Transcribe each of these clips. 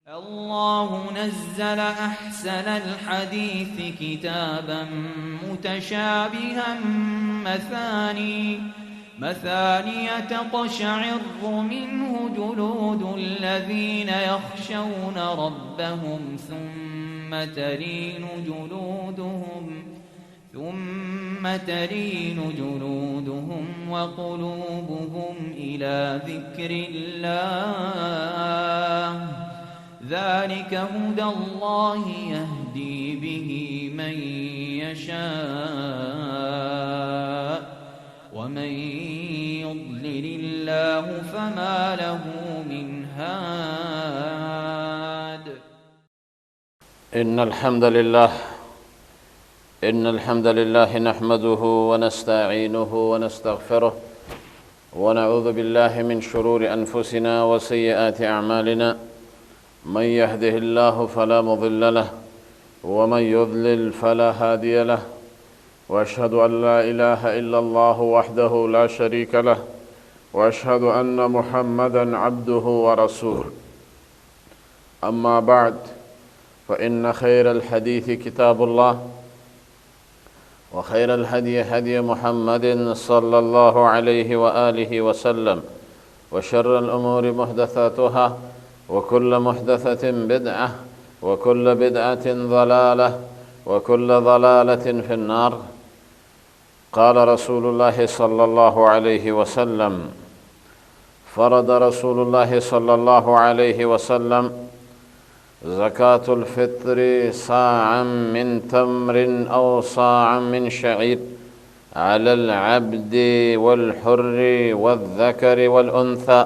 الله نزل أحسن الحديث كتابا متشابها مثاني مثانية تقشعر منه جلود الذين يخشون ربهم ثم تلين جلودهم وقلوبهم إلى ذكر الله. ذلك هدى الله يهدي به من يشاء، ومن يضلل الله فما له من هاد. إن الحمد لله نحمده ونستعينه ونستغفره، ونعوذ بالله من شرور أنفسنا وسيئات أعمالنا. من يهده الله فلا مضل له، ومن يضلل فلا هادي له. وأشهد أن لا إله إلا الله وحده لا شريك له، وأشهد أن محمدا عبده ورسوله. أما بعد، فإن خير الحديث كتاب الله، وخير الهدي هدي محمد صلى الله عليه وآله وسلم، وشر الأمور محدثاتها، وكل محدثة بدعة، وكل بدعة ضلالة، وكل ضلالة في النار. قال رسول الله صلى الله عليه وسلم: فرض رسول الله صلى الله عليه وسلم زكاة الفطر صاعا من تمر أو صاعا من شعير على العبد والحر والذكر والأنثى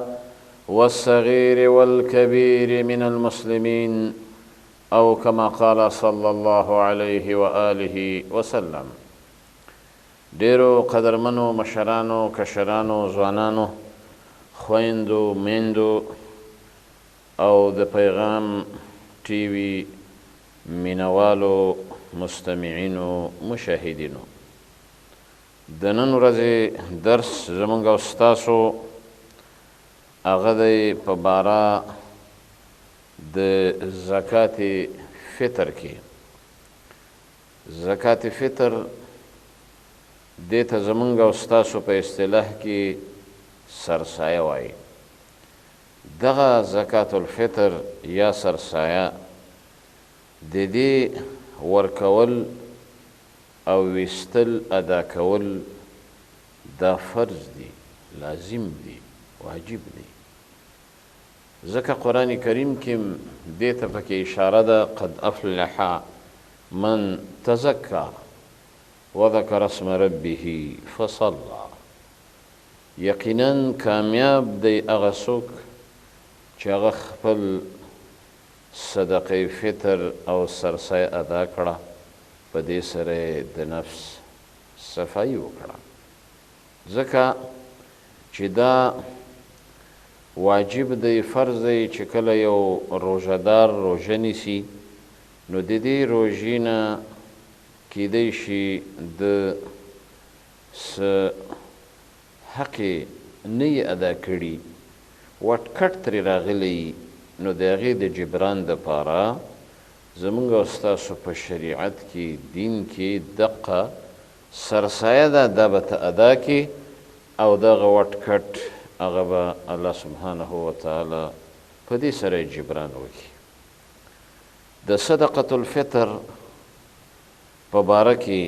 والصغير والكبير من المسلمين، أو كما قال صلى الله عليه وآله وسلم. ډیرو قدرمنو مشرانو، کشرانو، ځوانانو، خویندو، میندو او د پیغام ټي وي مینوالو، مستمعینو، مشاهدینو، د نن ورځې درس زمونږ او ستاسو هغه دی په باره د زکات فطر کې. زکات فطر دې ته زمونږ او ستاسو په اصطلاح کې سرسایه وایي. دغه زکات الفطر یا سرسایه، د دې ورکول او ویستل، ادا کول، دا فرض دي، لازم دي، واجب دي، ځکه قرآن کریم کې دې ته پکې اشاره ده: قد افلح من تزکا وذکر اسم ربه فصلى. یقینا کامیاب دی هغه څوک چې هغه خپل صدقه فطر او سرسایه ادا کړه، په دې سره د نفس صفایي وکړه. ځکه چې دا واجب دی، فرض دی چې کله یو روژهدار روژه نیسي، نو د دې روژې نه کیدی شي د څه حق نه یې ادا کړي، وټکټ ترې راغلی، نو د هغې د جبران دپاره زمونږ او ستاسو په شریعت کې، دین کې دقه سرسایه ده. دا به ته ادا کې او دغه وټکټ هغه به الله سبحانه وتعالی په دې سره جبران وکړي. د صدقة الفطر په باره کې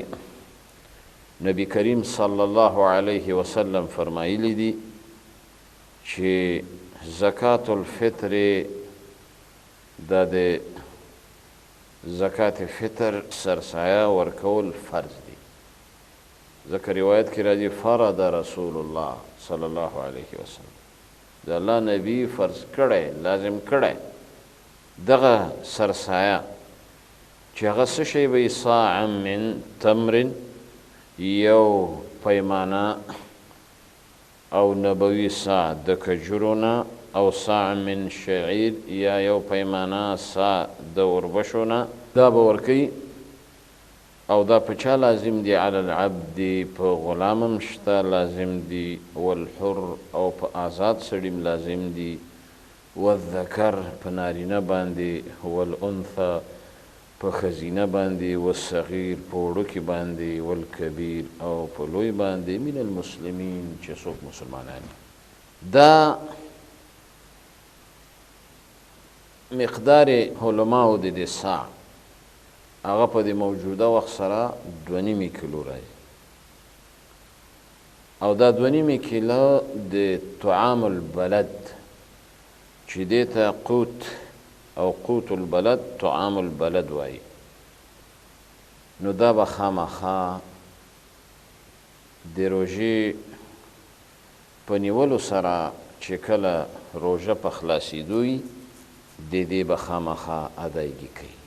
نبی کریم صلی الله علیه وسلم فرمایلی دي چې زکات الفطر، دا د زکات فطر سرسایه ورکول فرض دي، ځکه روایت کې راځي: فرض رسول الله صلی الله علیه وسلم، د الله نبی فرض کړی، لازم کړی دغه سرسایه، چې هغه څه شی به؟ صاع من تمر، یو پیمانه او نبوي صاع د کجورو نه، او صاع من شعیر، یا یو پیمانه صاع د اوربشو نه، دا به ورکوي. او دا په چا لازم دي؟ علی العبد، په غلام هم شته لازم دي، والحر، او په آزاد سړي لازم دي. والذکر په نارینه باندې، والانثی په ښځینه باندې، والصغیر په وړوکي باندې، والکبیر او په لوی باندې، من المسلمین چې څوک مسلمانان وي. دا مقدار علماو د دې صاع هغه په دې موجوده وخت سره دوه نیمې کیلو راځي او دا دوه نیمې کیلو د طعام البلد چې دې ته قوت او قوت البلد طعام البلد وایي، نو دا به خامخا د روژې په نیولو سره چې کله روژه په خلاصېدو وي د دې به خامخا ادایګي کوي.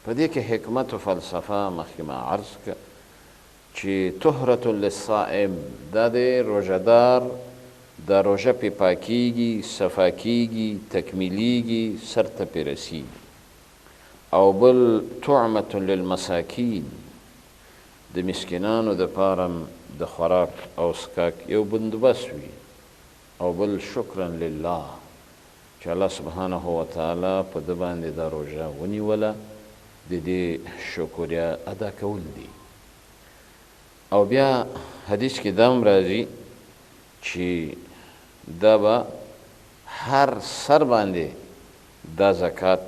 په دې کې حکمت و فلسفه مخکې ما عرض کړه چې طهرة للصائم، دا دی روژه دار دا روژه پې پاکېږي، صفا کېږي، تکمیلېږي، سر ته پې رسېږي. او بل طعمة للمساکین، د مسکینانو د پاره هم د خوراک او څښاک یو بندوبست وي. او بل شکرا لله، چې الله سبحانه وتعالی په ده باندې دا روژه ونیوله، د دې شکریه ادا کول دي. او بیا حدیث کې دا هم راځي چې دا به هر سر باندې دا زکات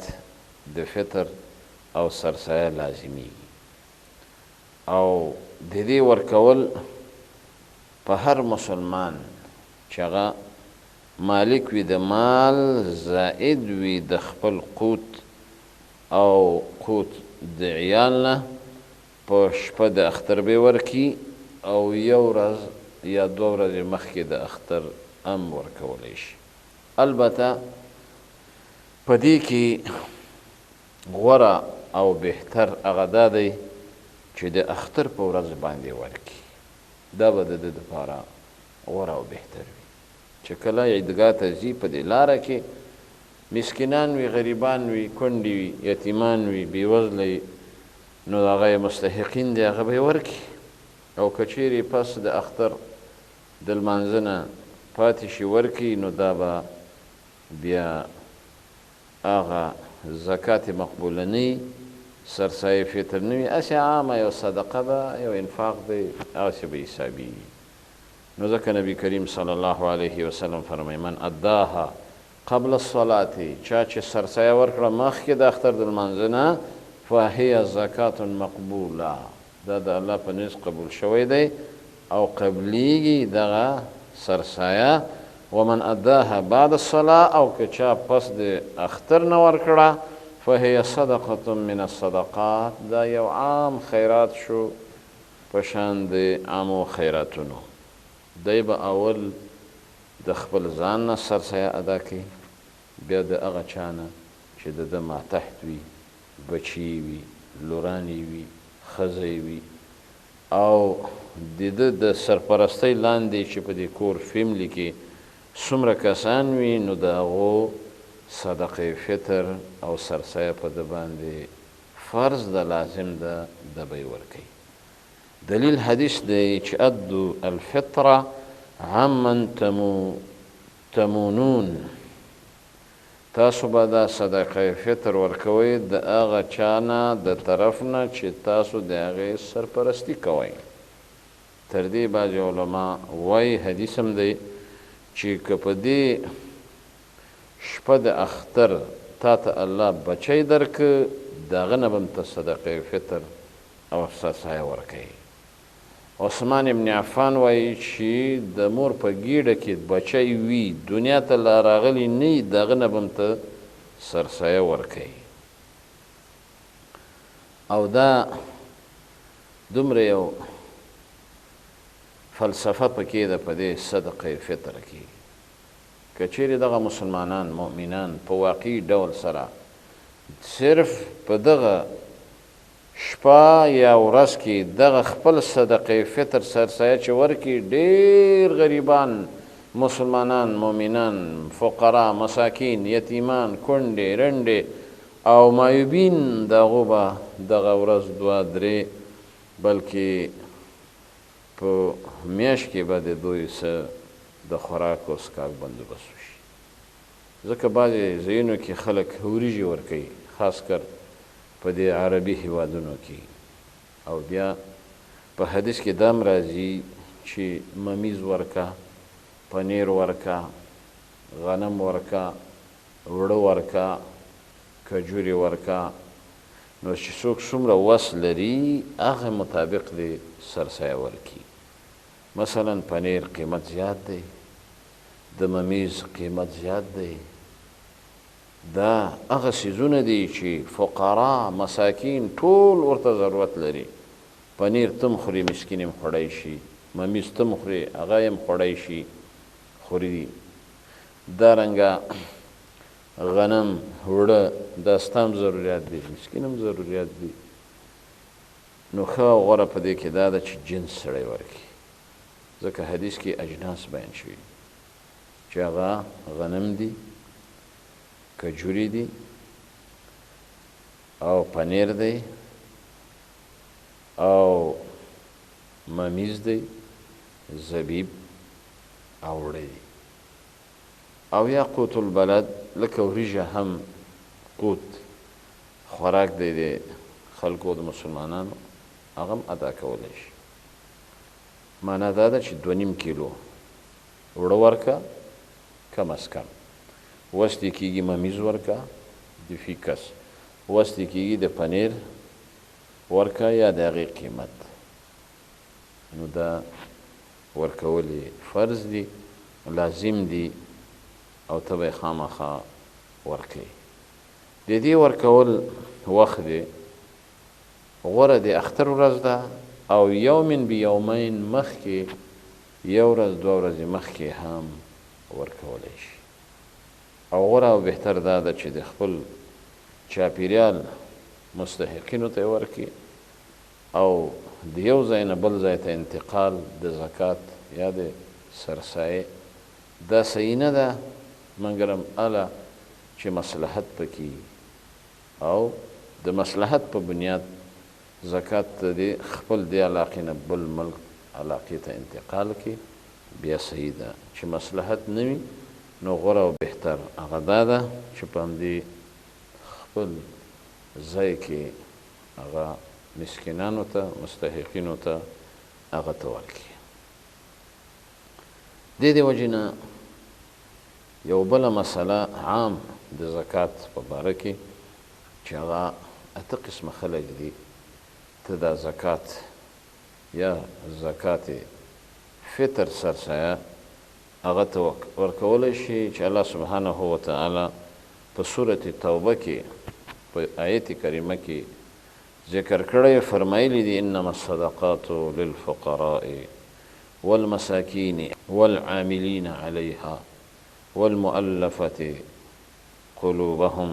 د فطر او سرسایه لازمیږي، او د دې ورکول په هر مسلمان چې هغه مالک وي د مال، زائد وي د خپل قوت او قوت د عیال نه، په شپه د اختر به یې ورکړي او یو ورځ یا دوه ورځې مخکې د اختر هم ورکولی شي. البته په دې کې غوره او بهتر هغه دا دی چې د اختر په ورځ باندې ورکړي، دا به د ده دپاره غوره او بهتر وي چې کله عیدګاه ته ځي په دې لاره کې مسکینان وي، غریبان وي، کونډې وي، یتیمان وي، بېوزله وي، نو هغه یې مستحقین دی، هغه به یې ورکړي. او که چیرې پس د اختر د لمانځه نه پاتې شي ورکړي، نو دا به بیا هغه زکات مقبوله نه وي، سرسایه فطر نه وي، هسې عامه یو صدقه ده، یو انفاق دی، هغسې به حسابېږي. نو ځکه نبی کریم صلی الله علیه وسلم فرمایي من اداها قبل الصلاة، چا چې سرسایه ورکړه مخکې د اختر د لمانځه نه، فهي زکات مقبوله، دا د الله په نزد قبول شوی دی او قبلیږي دغه سرسایه. ومن اداها بعد الصلاة، او که چا پس د اختر نه ورکړه، فهي صدقة من الصدقات، دا یو عام خیرات شو په شان د عامو خیراتونو. دی به اول د خپل ځان نه سرسایه ادا کوي، بیا د هغه چا نه چې د ده ماتحت وي، بچي یې وي، لوران یې وي، ښځه یې وي، او د ده د سرپرستۍ لاندې چې په دې کور فیملی کې څومره کسان وي، نو د هغو صدقه فطر او سرسایه په ده باندې فرض ده، لازم ده، ده به یې ورکوي. دلیل حدیث دی چې ادو الفطره عمن تمونون، تاسو به دا صدقه فطر ورکوئ د هغه چا نه د طرف نه چې تاسو د هغې سرپرستي کوئ. تر دې بعضې علما وایي حدیث هم دی چې که په دې شپه د اختر تا ته الله بچی درکړ، د هغه نه به هم ته صدقه فطر او سرسایه ورکوې. عثمان ابن عفان وایي چې د مور په ګیډه کې بچی وي، دنیا ته لا راغلی نه وي، د هغه نه به هم ته سرسایه ورکوې. او دا دومره یو فلسفه پکې ده په دې صدقه فطر کې، که چیرې دغه مسلمانان مؤمنان په واقعي ډول سره صرف په دغه شپه یا ورځ کې دغه خپل صدقه فطر سرسایه چې ورکړي، ډېر غریبان مسلمانان مؤمنان فقرا مساکین یتیمان کونډې رنډې او معیوبین د هغو به دغه ورځ دوه درې بلکې په میاشت کې به د دوی څه د خوراک او څښاک بندوبست وشي. ځکه بعضې ځایونو کې خلک وریجې ورکوي، خاص کر په دې عربي هیوادونو کې. او بیا په حدیث کې دا هم راځي چې ممیز ورکه، پنیر ورکه، غنم ورکه، اوړه ورکه، کجورې ورکه. نو چې څوک څومره وس لري هغه مطابق دې سرسایه ورکړي. مثلا پنیر قیمت زیات دی، د ممیز قیمت زیات دی، دا هغه څیزونه دي چې فقرا مساکین ټول ورته ضرورت لري. پنیر تم خوري، مسکین هم خوړی شي، ممیز تم خوري، هغه هم خوړی شي، خوري. دا رنګه غنم، اوړه، دا ستا هم ضروریات دي، مسکین هم ضروریات دي. نو ښه او غوره په دې کې دا ده چې جنس سړی ورکړي، ځکه حدیث کې اجناس بیان شوي چې هغه غنم دي، کجوري دي، او پنیر دی، او ممیز دی، زبیب او اوړه دي، او یا قوت البلد لکه وریژه هم قوت خوراک دی د خلکو د مسلمانانو، هغه هم ادا کولی شي. معنا دا ده چې 2.5 کیلو اوړه ورکه کم از کم، وس دې کېږي ممیز ورکه د فی کس، وس دې کېږي د پنیر ورکه یا د هغې قیمت. نو دا ورکول یې فرض دي، لازم دي، او ته به یې خامخا ورکوې. د دې ورکول وخت دی، غوره د اختر ورځ ده، او یوم بیومین مخکې، یو ورځ دوه ورځې مخکې هم ورکولی شي. او غوره او بهتر دا ده چې د خپل چاپیریال مستحقینو ته یې ورکړي، او د یو ځای نه بل ځای ته انتقال د زکات یا د سرسایې دا صحیح نه ده، مګرم اله چې مصلحت پکې، او د مصلحت په بنیاد زکات ته دې خپل دې علاقې نه بل ملک علاقې ته انتقال کړي، بیا صحیح ده. چې مصلحت نه وي نو غوره او بهتر هغه دا ده چې په همدې خپل ځای کې هغه مسکینانو ته، مستحقینو ته هغه ته ورکړي. دې دې وجې نه یو بله مسله عام د زکات په باره کې چې هغه 8 قسمه خلک دي، ته دا زکات یا زکات فطر سرسایه هغه ته ورکولی شي چې الله سبحانه وتعالی په سورة توبه کې په آیت کریمه کې ذکر کړی، فرمایلی دي انما الصدقات للفقراء والمساکین والعاملین علیها والمؤلفة قلوبهم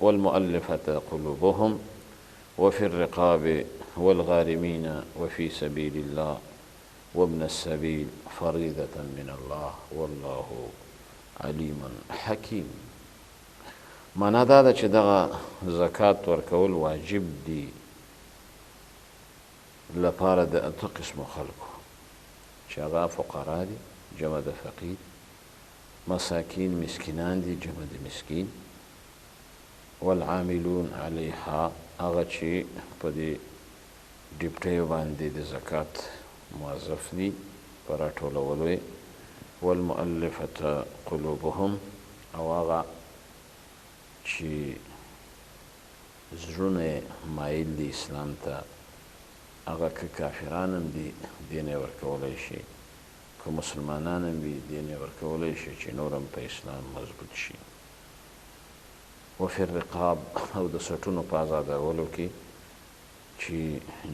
والمؤلفة قلوبهم وفي الرقاب والغارمين وفي سبيل الله وابن السبيل فريضة من الله والله عليم حكيم. معنا دا ده چې دغه زکات ورکول واجب دي لپاره د 8 قسمو خلکو چې هغه فقرا دي، جمع د فقیر، مساکین مسکینان دي، جمع د مسکین، والعاملون علیها هغه چې په دې ډیپټیو باندې د زکات موظف دي په راټولولو یې، والمؤلفة قلوبهم او هغه چې زړونه یې مایل دي اسلام ته، هغه که کافران هم دي دې نه یې ورکولی شي، که مسلمانان هم وي دې نه یې ورکولی شي چې نور هم په اسلام مضبوط شي. وفي الرقاب او د سټونو په ازادولو کې چې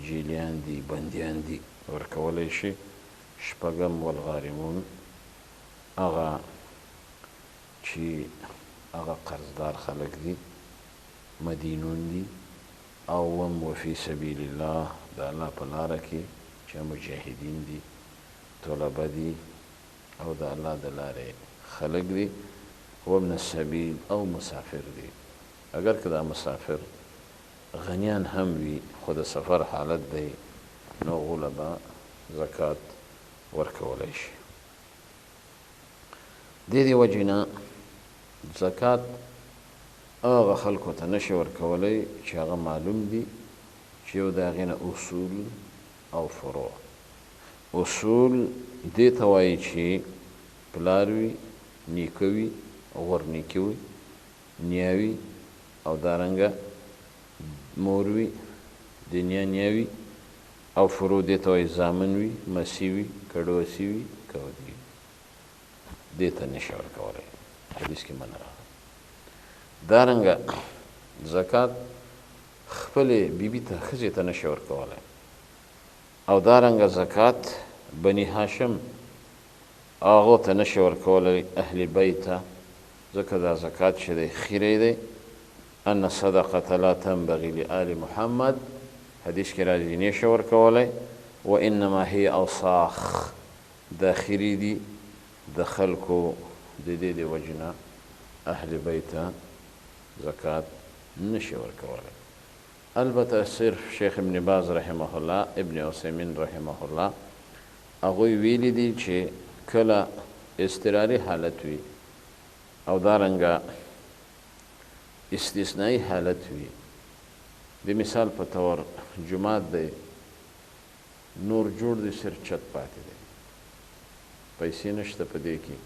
جیلیان دي، بندیان دي، ورکولی شي. شپږم والغارمون هغه چې هغه قرضدار خلک دي، مدینون دي. او اووم وفي سبیل الله د الله په لاره کې چې مجاهدین دي، طلبه دي او د الله د لارې خلک دي. وابن السبیل او مسافر دي، اگر که دا مسافر غنیان هم وي خو د سفر حالت دی، نو هغو له به زکات ورکولی شي. دې دې وجې نه زکات هغه خلکو ته نشي ورکولی چې هغه معلوم دي، چې یو د هغې نه اصول او فروع. اصول دې ته وایي چې پلار وي، نیکه وي، غورنیکه وي، نیا وي، او دارنګه مور وي، د نیا نیا وي. او فروع دې ته وایي زامن وي، مسی وي، کډوسی وي، کودي وي. دې ته نشي ورکولی، حدیث کې منع راغلی. دارنګه زکات خپلې بیبي ته، ښځې ته نشي ورکولی. او دارنګه زکات بني هاشم هغو ته نشي ورکولی، اهل بیت ته، ځکه دا زکات چې دی خیری دی. ان صدقة لا تنبغي لآل محمد، حدیث کې راځي، نشي ورکولی. وانما هي اوساخ، دا خیری دي د خلکو، د دې د وجې نه اهل بیت ته زکات نشي ورکولی. البته صرف شیخ ابن باز رحمه الله، ابن عثیمین رحمه الله، هغوی ویلي دي چې کله اضطراري حالت وي او دارنګه استثنایی حالت وي، د مثال په طور جومات دی، نور جوړ دی، صرف چت پاتې دی، پیسې نشته په دې کې،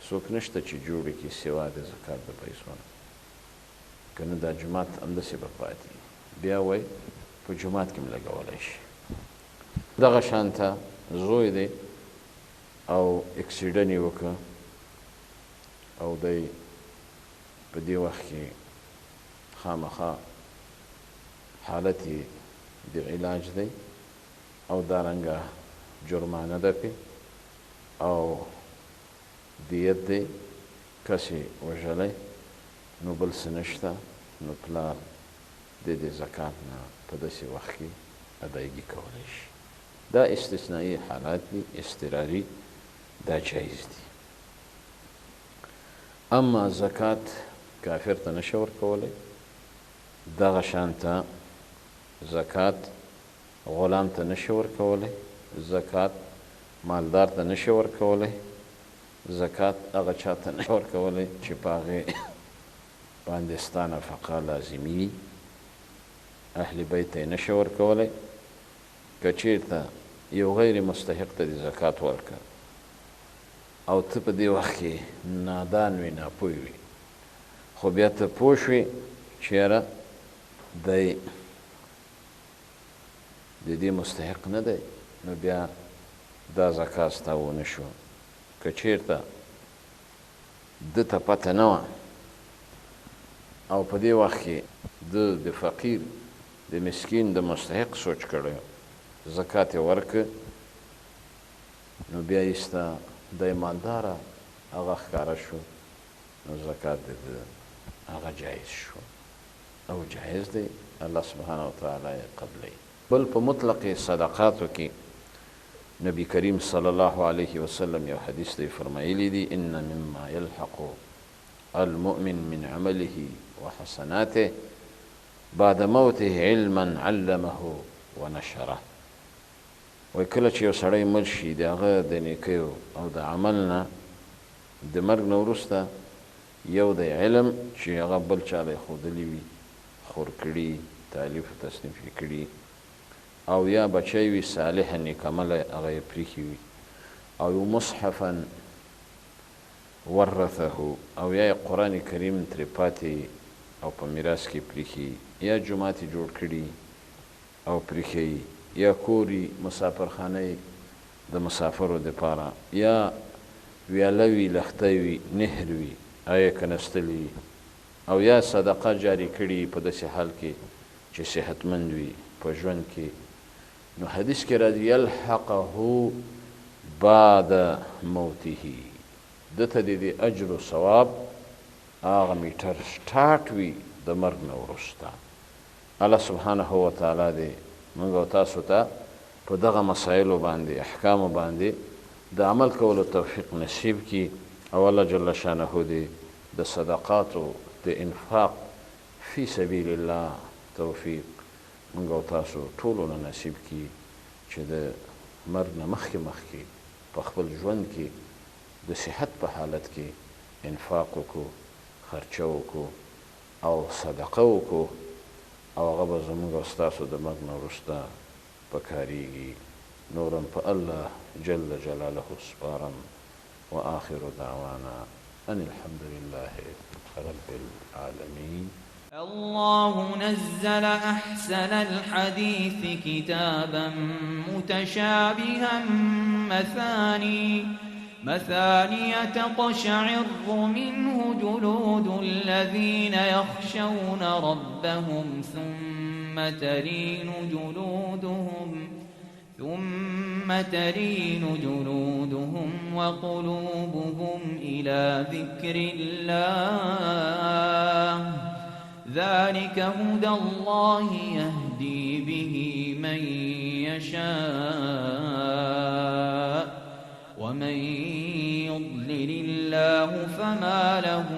څوک نشته چې جوړې کړي سوا د زکات د پیسو نه، که نه دا جومات همداسې به پاتې، بیا وایي په جومات کې هم لګولی شي. دغه شانته زوی دی او اکسیډن یې وکړ او دی په دې وخت کې خامخا حالت یې د علاج دی او دارنګه جرمانه ده پې او دیت دی، کس یې وژلی، نو بل څه نشته، نو پلار د دې زکات نه په داسې وخت کې ادایګي کولی شي. دا استثنایی حالات دي، اضطراري، دا جایز دي. اما زکات کافر ته نشي ورکولی، دغه شانته زکات غلام ته نشي ورکولی، زکات مالدار ته نشي ورکولی، زکات هغه چا ته نشي ورکولی چې په هغې باندې ستا نفقه لازمي وي، اهل بیت ته یې نشي ورکولی. که چیرته یو غیر مستحق ته دې زکات ورکړ او ته په دې وخت کې نادان وي، ناپوه وي، خو بیا ته پوه شوې چې یاره دی د دې مستحق نه دی، نو بیا دا زکات ستا ونه شو. که چیرته ده ته پته نه وه او په دې وخت کې ده د فقیر، د مسکین، د مستحق سوچ کړی، زکات یې ورکړ، نو بیا ایسته دی مالداره هغه ښکاره شو، نو زکات د ده هغه جایز شو او جایز دی، الله سبحانه وتعالی یې قبلوي. بل په مطلق صدقاتو کې نبی کریم صلی الله علیه وسلم یو حدیث دی، فرمایلی دی: ان مما یلحق المؤمن من عمله وحسناته بعد موته علما علمه ونشره. وایي کله چې یو سړی مړ شي، د هغه د نیکیو او د عمل نه د مرګ نه وروسته یو د علم چې هغه بل چا له ښودلی وي، خور کړي، تالیف او تصنیف یې کړي، او یا بچی وي صالح نیک عمله هغه یې پریښي وي، او یو مصحفا ورثه، او یا یې قرآن کریم ترې پاتې او په میراث کې پریښي، یا جومات یې جوړ کړي او پریښي، یا کور یې مسافرخانه یې د مسافرو دپاره، یا ویاله وي، لښتی وي، نهر وي، هغه یې کنستلي وي، او یا صدقه جاري کړي په داسې حال کې چې صحتمند وي په ژوند کې. نو حدیث کې راځي یلحقه بعد موته، ده ته د دې اجر و ثواب هغه میټر سټارټ وي د مرګ نه وروسته. الله سبحانه وتعالی دې موږ او تاسو ته په دغه مسایلو باندې، احکامو باندې د عمل کولو توفیق نصیب کړي، او الله جل شانه دې د صدقاتو د انفاق فی سبیل الله توفیق موږ او تاسو ټولو له نصیب کړي چې د مرګ نه مخکې مخکې په خپل ژوند کې د صحت په حالت کې انفاق وکړو، خرچه وکړو او صدقه وکړو او هغه به زموږ او ستاسو د مرګ نه وروسته په کاریږي. نور هم په الله جل جلاله سپارم. وآخر دعوانا ان الحمد لله رب العالمين. الله نزل أحسن الحديث كتابا متشابها مثاني تقشعر منه جلود الذين يخشون ربهم ثم تلين جلودهم وقلوبهم إلى ذكر الله. ذلك هدى الله يهدي به من يشاء ومن يضلل الله فما له